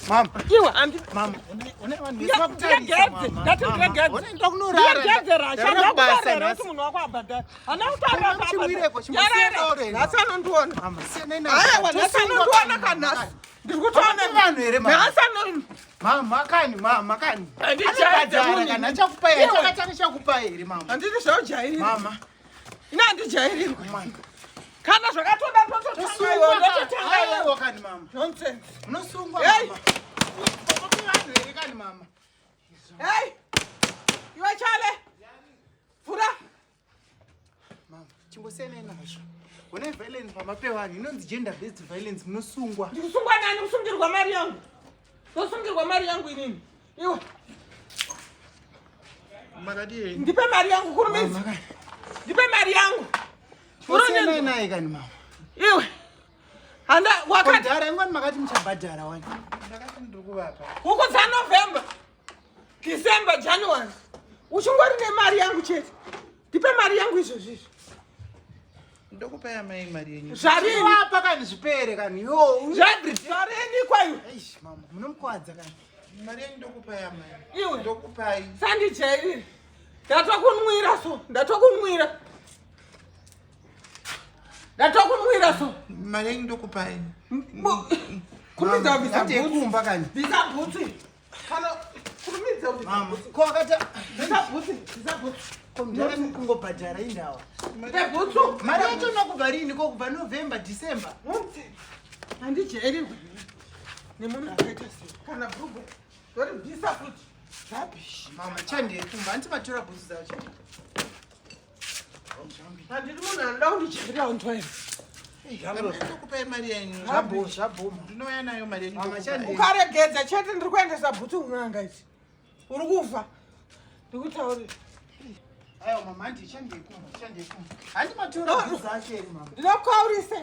Mama. Iwe handi. Mama, une vanhu vese vakutarisa mama. Ndati ndiregedze. Une ndoda kunorara. Ndiregedze rasha. Ndari kubasa Ndakutarira nhasi. kuti munhu wako abhadhara. Hana kutaura Mama, chiwireko, chimbosiya doro iri. Nhasi anondiona. Mama, siyanai nazvo. Aiwa, nhasi Tosungwa anondiona kani, kanhasi. Ndiri Mama, kutoona vanhu here, mama? Nhasi ano Mama kani, mama kani. Handichaidze Anobhadhara munhu. kani, achakupai here? Iwe. Chakatanga chakupai here mama? Handidi zvaujairira. Mama. Ini handijairirwe. Mama. Kana zvakatoda tototanga iwe, Tosungwa kani. ndototanga iwe. Aiwa kani mama. Nonsense. Munosungwa Hey. mama. Papa vanhu here kani mama? Hey! Iwe Chale. Vhura. Mama, chimbosiyanai nazvo. Honai violence pamba pevanhu inonzi gender based violence munosungwa. Ndikusungwa nani? Kusungirwa mari yangu. Ndosungirwa mari yangu inini. Iwe, Makadii? ndipe mari yangu kurumidza. Mama kani. Ndipe mari yangu. Siyanai naye kani mama. Iwe. Handa wakati Kudhara ingwani makati muchabhadhara wani. Ndakati ndiri kuvapa. huku dza November, December, January. Uchingori nemari yangu chete. Ndipe mari yangu izvozvi izvi. Ndokupai amai mari yenyu. Zvarini? Chivapa kani zvipere kani. Yo. Zvarini kwaiwe? Eish mama, munomukwadza kani. Mari yenyu ndokupai amai. Iwe. Ndokupai. Sandijairire. Ndatokunwira so, ndatokunwira. Ndatokunwira so. Mari yenyu ndokupai. Kurumidza kubvisa Hati bhutsu. yekumba kani. Bvisa bhutsu. Kana kurumidza kubvisa Mama, bhutsu. ko akati Bvisa bhutsu, bvisa bhutsu. ko mudhara kungobhadhara indawa. Bvisa bhutsu. Mari yacho inokubva rini ko kubva November, December. Nonsense. Handijairirwe nemunhu akaita sei. Kana bhurugwa. Ndoribvisa futi. Rubbish. Mama, chandi yekumba, hanti matora bhutsu dzacho. Handidi munhu anoda kundijairira untoera. Amai ndokupai mari yenyu. Zvabho, zvabhoma. Ndinouya nayo mari yenyu. Mama, ndokupai. chandi. Ukaregedza chete ndiri kuendesa bhutsu kun'anga idzi. Uri kufa. Ndikutaurira. Aiwa mama, handi chandi yekumba, chandi yekumba. Hanti matora bhutsu dzacho here mama. Ndinokukaurisa.